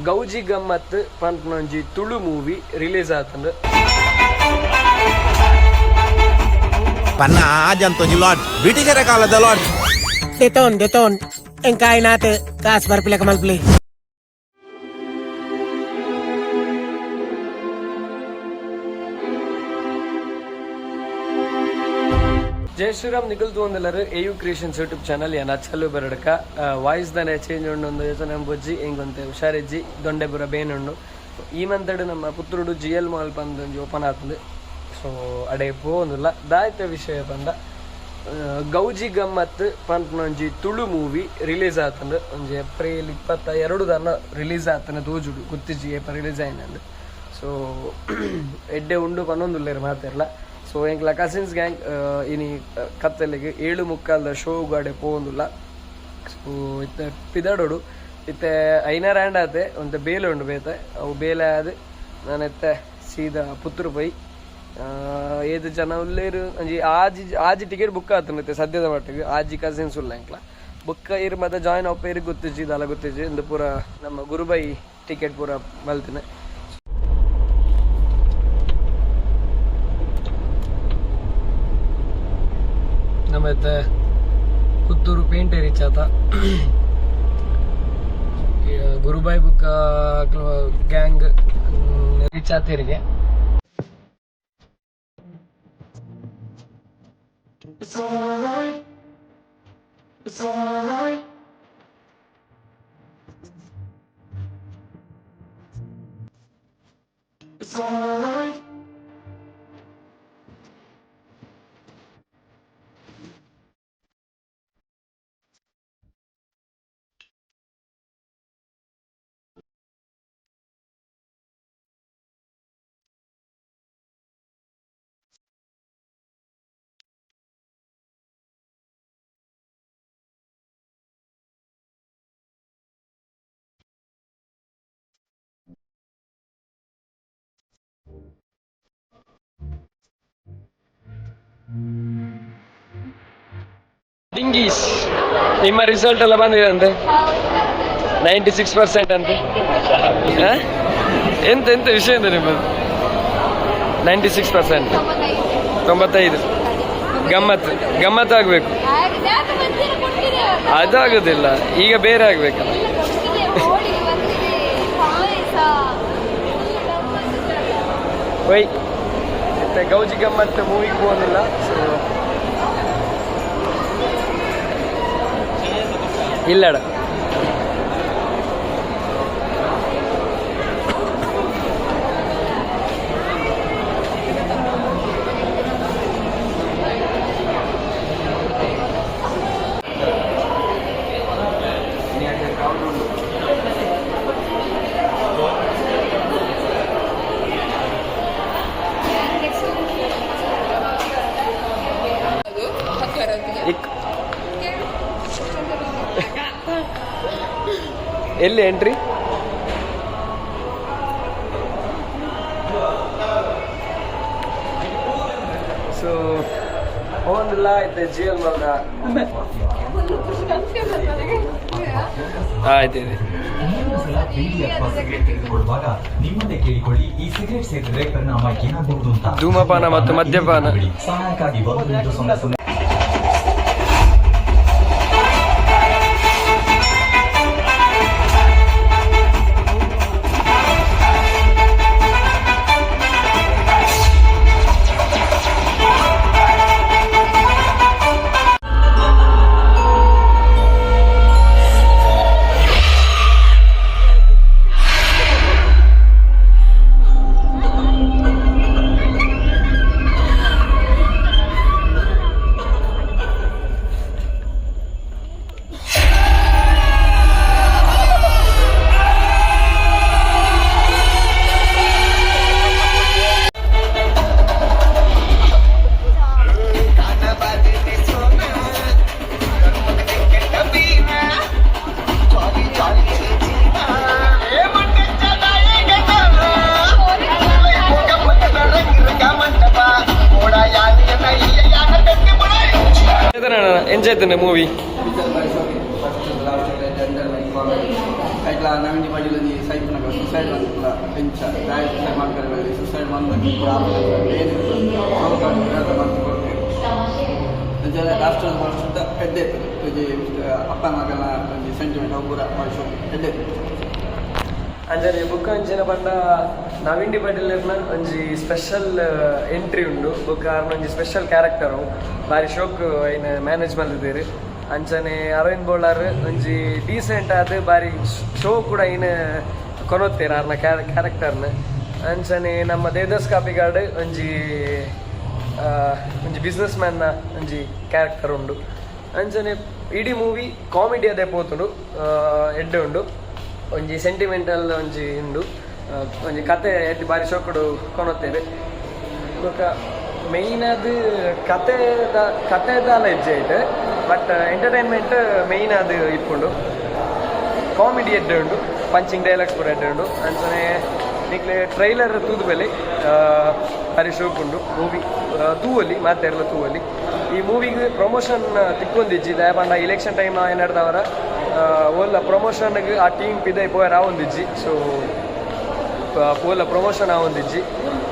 ಗೌಜಿ ಗಮ್ಮತ್ ಪನ್ಪುನೊಂಜಿ Tulu movie release ಆತಂಡ್. ಪನ್ನ ಆಜಂತೊಂಜಿ ಲಾಡ್ಜ್, ಬ್ರಿಟಿಷರ ಕಾಲದ ಲಾಡ್ಜ್. ದೆತೋನ್ ದೆತೋನ್ ಎಂಕಾಯ್ನಾತ್ ಕಾಸ್ ಬರ್ಪಿಲಕ ಮಲ್ಪಲಿ. ಜೈ ಶ್ರೀರಾಮ್. ನಿಖಲ್ ತೂವೊಂದುಲ್ಲೆರ್ ಎಯು ಕ್ರಿಯೇಷನ್ಸ್ ಯೂಟ್ಯೂಬ್ ಚಾನಲ್. ಯಾನ್ ಅಚ್ಚಲ್ಲು ಬರಡ್ಕ. ವಾಯ್ಸ್ ದಾನೆ ಚೇಂಜ್ ಉಂಡು ಒಂದು ಯೋಚನೆ ಬೊಜ್ಜಿ, ಎಂಕೊಂತೆ ಹುಷಾರಿಜ್ಜಿ, ದೊಂಡೆ ಪೂರ ಬೇನುಂಡು. ಈ ಮಂತಡ್ ನಮ್ಮ ಪುತ್ತೂರುಡು ಜಿ ಎಲ್ ಮಾಲ್ ಪಂದ್ ಒಂಜಿ ಓಪನ್ ಆತುಂಡು. ಸೊ ಅಡೆ ಪೋವೊಂದುಲ್ಲ. ದಾಯ್ತ ವಿಷಯ ಪಂಡ, ಗೌಜಿ ಗಮ್ಮತ್ ಪನ್ಪುನೊಂಜಿ ತುಳು ಮೂವಿ ರಿಲೀಸ್ ಆತುಂಡು. ಒಂಜಿ ಏಪ್ರಿಲ್ 22 ದನ ರಿಲೀಸ್ ಆತನ ತೋಜುಡು, ಗೊತ್ತಿಜ್ಜಿ ಏಪ ರಿಲೀಸ್ ಆಯಿನಂದು. ಸೊ ಎಡ್ಡೆ ಉಂಡು ಪನೊಂದುಲ್ಲೆರ್ ಮಾತೆರ್ಲ. ಸೊ ಎಂಕ್ಲ ಕಸಿನ್ಸ್ ಗ್ಯಾಂಗ್ ಇನಿ ಕತ್ತಲೆಗ್ 7:45ದ ಶೋ ಗಾಡೆ ಪೋವೊಂದುಲ್ಲ. ಸೊ ಇತ್ತೆ ಪಿದಡೋಡು. ಇತ್ತೆ ಐನಾರು ಆಂಡ್ ಆತೆ. ಒಂತೆ ಬೇಲೆ ಉಂಡು ಬೇತೆ, ಅವು ಬೇಲೆ ಆದ್ ನಾನು ಇತ್ತೆ ಸೀದಾ ಪುತ್ತೂರು ಪೋಯಿ. ಏತ್ ಜನ ಉಲ್ಲೇರು? ಒಂಜಿ ಆಜಿ ಆಜಿ ಟಿಕೆಟ್ ಬುಕ್ ಆತುಂಡು ಇತ್ತೆ ಸದ್ಯದ ಮಟ್ಟಿಗೆ. ಆಜಿ ಕಸಿನ್ಸ್ ಉಲ್ಲ ಎಂಕ್ಲ. ಬುಕ್ ಇರ್ ಮತ್ತೆ ಜಾಯಿನ್ ಆಪೇರು ಗೊತ್ತಿಜ್ಜಿ, ದಾಲ ಗೊತ್ತಿಜ್ಜಿ. ಇಂದು ಪೂರ ನಮ್ಮ ಗುರುಬೈ ಟಿಕೆಟ್ ಪೂರ ಮಲ್ತಿನ. ನಮ್ಮ ಇತ್ತೆ ಪುತ್ತೂರು ಪೇಂಟೆ ರೀಚ್ ಆತ. ಗುರುಬಾಯಿ ಬುಕ್ಕ ಗ್ಯಾಂಗ್ ರೀಚ್ ಆತೇರಿಗೆ. It's alright. It's alright. It's alright. ಡಿಂಗೀಸ್, ನಿಮ್ಮ ರಿಸಲ್ಟ್ ಎಲ್ಲ ಬಂದಿದೆ ಅಂತೆ, 96% ಅಂತೆ. ಹ? ಎಂತ ಎಂತ ವಿಷಯ ಎಂತ ನಿಮ್ಮದು? 96%, 95. ಗಮ್ಮತ್ ಗಮ್ಮತ್ ಆಗ್ಬೇಕು. ಅದಾಗುದಿಲ್ಲ, ಈಗ ಬೇರೆ ಆಗ್ಬೇಕಲ್ಲ. ಒಯ್, ಮತ್ತೆ ಗೌಜಿ ಗಮ್ಮತ್ ಮೂವಿಗೆ ಹೋಗೋದಿಲ್ಲ. ಸೊ ಇಲ್ಲಡ. ಇಕ್ ಎಲ್ಲಿ ಎಂಟ್ರಿ? ಸೊ ಒಂದಿಲ್ಲ ಆಯ್ತು ಜಿ ಎಲ್ ಮಲ್ದ ಆಯ್ತು ಇದೆ. ಮುಂದಿನ ಸಲ ಬೀಡಿ ಅಥವಾ ಸಿಗರೇಟ್ ತೆಗೆದುಕೊಳ್ಳುವಾಗ ನಿಮ್ಮನ್ನೇ ಕೇಳಿಕೊಳ್ಳಿ, ಈ ಸಿಗರೇಟ್ ಸೇದಿದ್ರೆ ಪರಿಣಾಮ ಏನಾಗಬಹುದು ಅಂತ. ಧೂಮಪಾನ ಮತ್ತು ಮದ್ಯಪಾನ. ಸಹಾಯಕ್ಕಾಗಿ 1800. Enjoy movie. ಎಡ್ಡೆ ಕಾಮಿಡಿ. ಐಟ್ಲ ನವೀನ್ ಪಾಟೀಲ್ ಒಂಜಿ ಸೈಪುನಗ ಸುಸೈಡ್ ಮಂತುಲ ಎಂಚ ದಾಯೆ ಸುಸೈಡ್ ಮಲ್ಪೆರೆ ಬಲ್ಲಿ, ಸುಸೈಡ್ ಮಂತುನ ಸೋಕಾಡು ಮಂತ್ ಕೊರ್ಪೆರ್. ಅಂಚನೆ ಲಾಸ್ಟ್ ವರ್ಷದ ಎಡ್ಡೆ ಇತ್ತು. ಒಂಜಿ ಅಪ್ಪ ಮಗನ ಒಂಜಿ ಸೆಂಟಿಮೆಂಟ್, ಅವು ಪೂರ ವರ್ಷ ಎಡ್ಡೆ ಇತ್ತು. ಅಂಚನೆ ಬುಕ್ಕ ಅಂಚಿನ ಪಂಡ ನವೀನ್ ಡಿ ಪಾಟೀಲ್ ಒಂಜಿ ಸ್ಪೆಷಲ್ ಎಂಟ್ರಿ ಉಂಡು. ಬೊಕ್ಕ ಆರ್ನ ಒಂಜಿ ಸ್ಪೆಷಲ್ ಕ್ಯಾರೆಕ್ಟರ್, ಬಾರಿ ಶೋಕ್ ಐನ್ ಮ್ಯಾನೇಜ್ ಮಲ್ದಿದ್ದೀರಿ. ಅಂಚನೆ ಅರವಿಂದ್ ಬೋಳಾರ್ ಒಂಜಿ ಡೀಸೆಂಟ್ ಆದ್ ಬಾರಿ ಶೋ ಕೂಡ ಐನ್ ಕೊನೊತ್ತೇರ್ ಆರ್ನ ಕ್ಯಾರೆಕ್ಟರ್ನ. ಅಂಚನೆ ನಮ್ಮ ದೇವದಾಸ್ ಕಾಪಿಕಾಡ್ ಒಂಜಿ ಒಂಜಿ ಬಿಸ್ನೆಸ್ ಮ್ಯಾನ್ನ ಒಂಜಿ ಕ್ಯಾರೆಕ್ಟರ್ ಉಂಡು. ಅಂಚನೆ ಇಡೀ ಮೂವಿ ಕಾಮಿಡಿ ಅದೇ ಪೋತುಂಡು, ಎಡ್ಡೆ ಉಂಡು. ಒಂಜಿ ಸೆಂಟಿಮೆಂಟಲ್ ಒಂಜಿ ಉಂಡು, ಒಂಜಿ ಕತೆ ಎಡ್ಡೆ, ಬಾರಿ ಶೋಕುಡು ಕೊನೊತ್ತೇರ್. ಬೊಕ್ಕ ಮೇಯ್ನ್ ಅದು ಕತೆದ ಕತೆದಾಲ ಹೆಜ್ಜೆ ಐತೆ, ಬಟ್ ಎಂಟರ್ಟೈನ್ಮೆಂಟ್ ಮೇಯ್ನ್ ಅದು ಇಪ್ಪುಂಡು. ಕಾಮಿಡಿ ಎಡ್ಡೆ ಉಂಡು, ಪಂಚಿಂಗ್ ಡೈಲಾಗ್ಸ್ ಪೂರ ಎಡ್ಡೆ ಉಂಡು. ಅಂಚನೆ ನಿಕ್ಲೆ ಟ್ರೈಲರ್ ತೂದು ಬಲೆ, ಬಾರಿ ಶೋಕ್ ಉಂಡು ಮೂವಿ. ತೂವೊಲಿ, ಮಾತೆರ್ಲ ತೂವೊಲಿ. ಈ ಮೂವಿಗೆ ಪ್ರಮೋಷನ್ ತಿಕ್ಕೊಂದಿಜ್ಜಿ. ದಾಯೆ ಪಂಡ ಇಲೆಕ್ಷನ್ ಟೈಮ್ ಏನಾಡ್ದವರ ಓಲ್ಲ ಪ್ರಮೋಷನ್ಗೆ ಆ ಟೀಮ್ ಪಿದೈ ಪೋಯರ ಆವೊಂದಿಜ್ಜಿ. ಸೊ ಪೋಲ ಪ್ರಮೋಷನ್ ಆವೊಂದಿಜ್ಜಿ.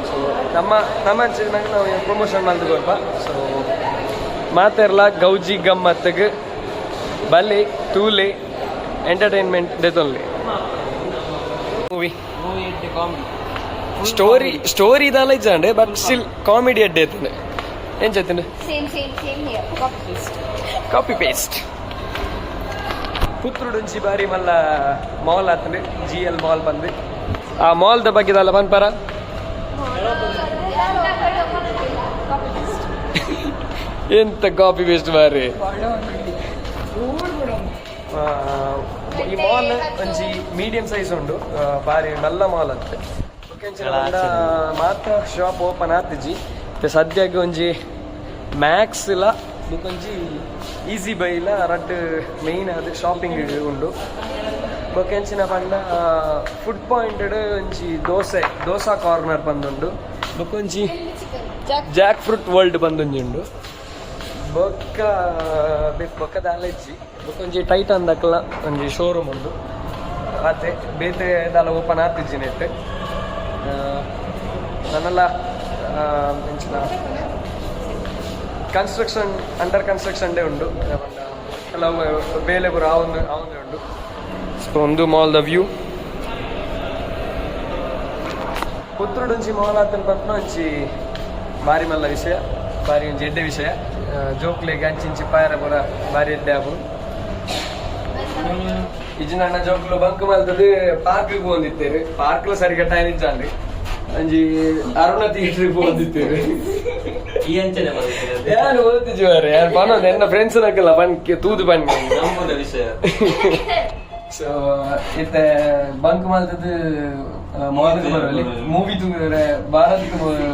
ಸೊ ನಮ್ಮ ನಮ್ಮ ಅಂಚಿನಾಗ ನಾವು ಪ್ರಮೋಷನ್ ಮಲ್ತ್ ಕೊರ್ಪ. ಸೊ ಮಾತೆರ್ಲ ಗೌಜಿ ಗಮ್ಮತ್ತಿಗೆ ಬಲೆ, ತೂಲೆ, ಎಂಟರ್ಟೈನ್ಮೆಂಟ್ ದೆತೊನ್ಲೆ. ಮೂವಿ ಸ್ಟೋರಿ ಸ್ಟೋರಿ ದಾಲ ಇಜ್ಜಾಂಡ್, ಬಟ್ ಸ್ಟಿಲ್ ಕಾಮಿಡಿ ಎಡ್ಡೆ ಇತ್ತಂಡೆ. ಎಂಚ? Same, same, same here. Copy paste. Copy paste. ಪುತ್ರುಡುಂಚಿ ಬಾರಿ ಮಲ್ಲ ಮಾಲ್ ಆತಂಡೆ, ಜಿಎಲ್ ಮಾಲ್ ಬಂದು. ಆ ಮಾಲ್ ದ ಬಗ್ಗೆ ದಾಲ ಪನ್ಪರ? Copy paste. ಎಂತ ಕಾಪಿ ಪೇಸ್ಟ್ ಬಾರಿ! ಈ ಮಾಲ್ ಒಂಜಿ ಮೀಡಿಯಂ ಸೈಜ್ ಉಂಡು, ಬಾರಿ ಮಲ್ಲ ಮಾಲ್ ಅಂತೆ. ಮಾತ ಶಾಪ್ ಓಪನ್ ಆತಿಜಿ. ಸದ್ಯಕ್ಕೆ ಒಂಜಿ ಮ್ಯಾಕ್ಸ್ ಇಲ್ಲ, ಬೊಕೊಂಜಿ ಈಸಿ ಬೈಲ, ರಡ್ಡ್ ಮೇನ್ ಅದು ಶಾಪಿಂಗ್ ಉಂಡು. ಬೊಕ್ಕ ಎಂಚಿನ ಪಂಡ ಫುಡ್ ಪಾಯಿಂಟ್ ಒಂಜಿ ದೋಸೆ ದೋಸಾ ಕಾರ್ನರ್ ಬಂದುಂಡು. ಬೊಕೊಂಜಿ ಜಾಕ್ ಫ್ರೂಟ್ ವರ್ಲ್ಡ್ ಬಂದೊಂಜಿ ಉಂಡು. ಬೊಕ್ಕ ಬೊಕ್ಕ ದಾಲ ಇಜ್ಜಿ. ಬೊಕ್ಕ ಒಂಜಿ ಟೈಟನ್ ದಕ್ಲ ಒಂಜಿ ಶೋರೂಮ್ ಉಂಡು, ಆತೆ. ಬೇತೆ ದಾಲ ಓಪನ್ ಆತಿಜ್ಜಿ ನೆಟ್. ನನ್ನಲ್ಲ ಎಂಚಿನ ಕನ್ಸ್ಟ್ರಕ್ಷನ್, ಅಂಡರ್ ಕನ್ಸ್ಟ್ರಕ್ಷನ್ ಡೇ ಉಂಡು. ಪಂಡ ಕೆಲವು ಬೇಲೆ ಪೂರ ಆವೊಂದು ಆವೊಂದು ಉಂಡು. ಸೊ ಒಂದು ಮಾಲ್ ದ ವ್ಯೂ. ಪುತ್ತೂರುಡೊಂಜಿ ಮಾಲ್ ಆತನ್ ಪನ್ಪುನ ಒಂಜಿ ಬಾರಿ ಮಲ್ಲ ವಿಷಯ, ಬಾರಿ ಒಂಜಿ ಎಡ್ಡೆ ವಿಷಯ. ಜೋಕ್ಲೆಗ್ ಅಂಚಿಂಚಿ ಪಾಯರ ಪೂರ ಬಾರಿ ಎಡ್ಡೆ ಆಪುಂಡು. ಇಜ್ಜಿನಣ್ಣ ಜೋಕ್ಲು ಬಂಕ್ ಮಲ್ತದು ಪಾರ್ಕ್ ಪೋವೊಂದಿತ್ತೇರು. ಪಾರ್ಕ್ ಸರಿಗ ಟೈಮ್ ಇಜ್ಜಾಂಡ್, ಒಂಜಿ ಅರುಣ ಥಿಯೇಟರ್ ಪೋವೊಂದಿತ್ತೇರು. ಈ ಅಂಚನೆ ಮಲ್ತಿರೋದು. ಯಾರು ಓದ್ತಿಜ್ಜಿ ಮಾರ್ರೆ, ಯಾರು ಪನೊಂದು ಎನ್ನ ಫ್ರೆಂಡ್ಸ್ ನಕಲ್ಲ ಪನ್ ತೂದು ಪನ್ನಿ. ನಂಬುನ ವಿಷಯ. ಸೊ ಇತ್ತೆ ಬಂಕ್ ಮಲ್ತದ್ದು ಮಾಲ್ಗೆ ಬರೋಲಿ, ಮೂವಿ ತೂದರೆ ಭಾರತಕ್ಕೆ ಬರೋಲಿ.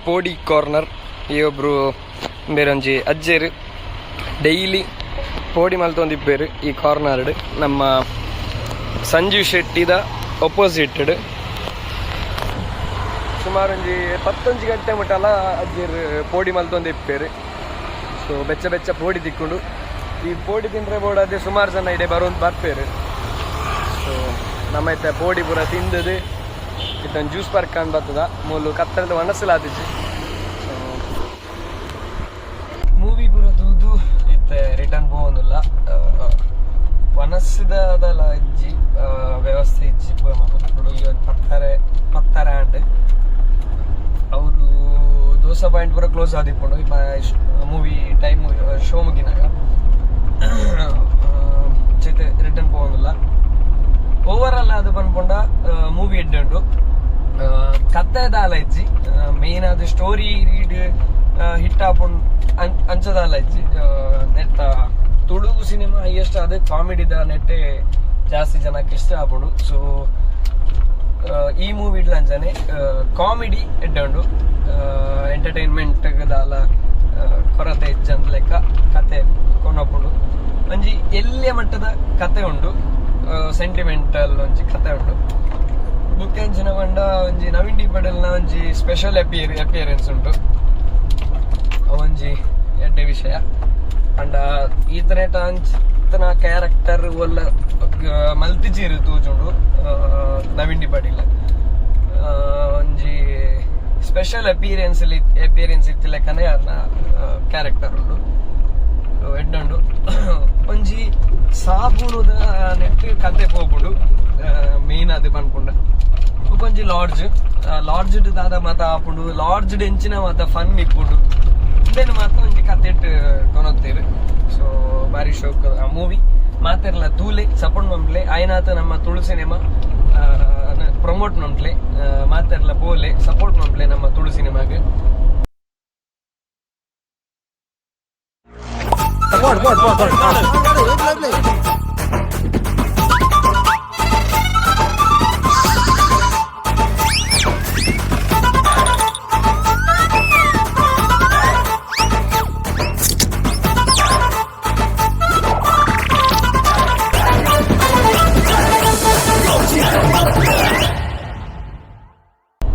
ಪೋಡಿ ಕಾರ್ನರ್. ಈ ಒಬ್ರು ಬೇರೊಂಜಿ ಅಜ್ಜೆರ್ ಡೈಲಿ ಪೋಡಿ ಮಲ್ತೊಂದಿಪ್ಪೇರು ಈ ಕಾರ್ನರ್ಡ್, ನಮ್ಮ ಸಂಜೀವ್ ಶೆಟ್ಟಿದ ಒಪೋಸಿಟ್. ಸುಮಾರು ಒಂಜಿ 10 ಗಂಟೆ ಮುಟ್ಟಲ ಅಜ್ಜೆರ್ ಪೋಡಿ ಮಲ್ತೊಂದಿಪ್ಪೇರು. ಸೊ ಬೆಚ್ಚ ಬೆಚ್ಚ ಪೋಡಿ ತಿಕ್ಕೊಂಡು ಈ ಪೋಡಿ ತಿಂದ್ರೆ ಬೋಡಾದೆ ಸುಮಾರು ಜನ ಇಡೆ ಬರೋದು ಬರ್ಪೇರು. ಸೊ ನಮ್ಮ ಇತ್ತೆ ಪೋಡಿ ಪೂರ ತಿಂದದು ಇತ್ತೊಂದು ಜ್ಯೂಸ್ ಪಾರ್ಕ್ ಕಾಣ್ ಬರ್ತದ. ಮೂಲು ಕತ್ತರದ ಒಣಸಲ ಆತಿಜಿ. ಸೊ ಮೂವಿ ಪೂರ ತೂದು ಇತ್ತೆ ರಿಟರ್ನ್ ಪೋವೊಂದುಲ್ಲ. ವನಸ್ಸಿದದಲ ಇಜ್ಜಿ, ವ್ಯವಸ್ಥೆ ಇಜ್ಜಿ. ಪುತ್ತೂರುಡು ಈ ಒಂದು ಪತ್ತಾರೆ ಪತ್ತಾರೆ ಆಂಡ್. ಅವರು ದೋಸಾ ಪಾಯಿಂಟ್ ಪೂರ ಕ್ಲೋಸ್ ಆದಿಪ್ಪುಂಡು ಮೂವಿ ಟೈಮ್ ಶೋ ಮುಗಿನಾಗ. ಚೈತೆ ರಿಟರ್ನ್ ಪೋವೊಂದುಲ್ಲ. ಓವರ್ ಆಲ್ ಅದು ಪನ್ಪುಂಡ ಮೂವಿ ಎಡ್ಡೆ ಉಂಡು. ಕತ್ತೆ ದಾಲ ಇಜ್ಜಿ. ಮೇನ್ ಅದು ಸ್ಟೋರಿ ರೀಡ್ ಹಿಟ್ ಆಪುಂಡು ಅಂಚದಾಲ ಇಜ್ಜಿ. ನೆತ್ತ ತುಳು ಸಿನಿಮಾ ಹೈಯೆಸ್ಟ್ ಅದು ಕಾಮಿಡಿದ ನೆಟ್ಟೆ ಜಾಸ್ತಿ ಜನಕ್ಕೆ ಇಷ್ಟ ಆಪುಂಡು. ಸೊ ಈ ಮೂವಿ ಅಂಚನೆ ಕಾಮಿಡಿ ಎಡ್ಡೆ ಉಂಡು. Entertainment ದಾಲ ಕೊರತೆ ಇಜ್ಜಂದ್ ಲೆಕ್ಕ ಕತೆ ಕೊನೊಪುಂಡು. ಒಂಜಿ ಎಲ್ಲಿಯ ಮಟ್ಟದ ಕತೆ ಉಂಡು, ಸೆಂಟಿಮೆಂಟಲ್ ಒಂಜಿ ಕತೆ ಉಂಡು. ಬುಕ್ ಎಂಚಿನ ಪಂಡ ಒಂಜಿ ನವೀನ್ ಡಿ ಪಟೇಲ್ನ ಒಂಜಿ ಸ್ಪೆಷಲ್ ಅಪಿಯರೆನ್ಸ್ ಉಂಟು. ಒಂಜಿ ಎಡ್ಡೆ ವಿಷಯ ಪಂಡ ಈತನೇಟ ಅಂಚಿನ ಕ್ಯಾರೆಕ್ಟರ್ ಒಲ್ಲ ಮಲ್ತಿಜೀರು ತೂಜುಂಡು. ನವೀನ್ ಡಿ ಪಾಟೀಲ್ ಒಂಜಿ special appearance appearance ಇತ್ತು ಲೆಕ್ಕನೆ ಅರ್ನ ಕ್ಯಾರೆಕ್ಟರ್ ಉಂಡು. ಎಡ್ಡುಂಡು. ಒಂಜಿ ಸಾಬೂನುದ ನೆಟ್ ಕತೆ ಪೋಪುಂಡು ಮೇನ್ ಅದು ಪನ್ಪುಂಡ. ಒಂಜಿ ಲಾಡ್ಜ್, ಲಾಡ್ಜ್ ದಾದ ಮಾತ ಆಪುಂಡು, ಲಾಡ್ಜ್ ಎಂಚಿನ ಮಾತ ಫನ್ ಇಪ್ಪುಂಡು, ಇಂದೆನ್ ಮಾತ ಒಂಜಿ ಕತೆಟ್ ಕೊನೊತ್ತೇರು. ಸೊ ಬಾರಿ ಶೋಕ್ ಆ ಮೂವಿ. ಮಾತೆರ್ಲ ತೂಲೆ, ಸಪೋರ್ಟ್ ಮಂಪ್ಲೆ. ಆಯ್ನಾತ ನಮ್ಮ ತುಳು ಸಿನಿಮಾ ಪ್ರಮೋಟ್ ಮಂಪ್ಲೆ. ಮಾತೆರ್ಲ ಪೋಲೆ, ಸಪೋರ್ಟ್ ಮಂಪ್ಲೆ ನಮ್ಮ ತುಳು ಸಿನಿಮಾಗೆ. ಬೋಡ್ ಬೋಡ್ ಬೋಡ್ ಬೋಡ್.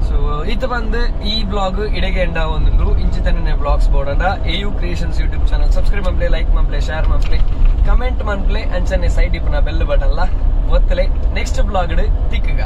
ಸೊ ಇತ್ತ ಬಂದು ಈ ಬ್ಲಾಗ್ ಇಡೆಗೆ ಎಂಡ ಒಂದುಂಡು. ಇಂಚಿತನೇ ಬ್ಲಾಗ್ಸ್ ಬೋರ್ಡ್ AU creations YouTube channel subscribe ಮಂಪ್ಲೆ, like ಮಂಪ್ಲೆ, share ಮಂಪ್ಲೆ, comment ಮಂಪ್ಲೆ. ಅಂಚನೆ ಸೈಡ್ ಇಪ್ಪುನ ಬೆಲ್ ಬಟನ್ ಲ ಒತ್ತಲೆ. Next blog ತಿಕ್ಕಗ.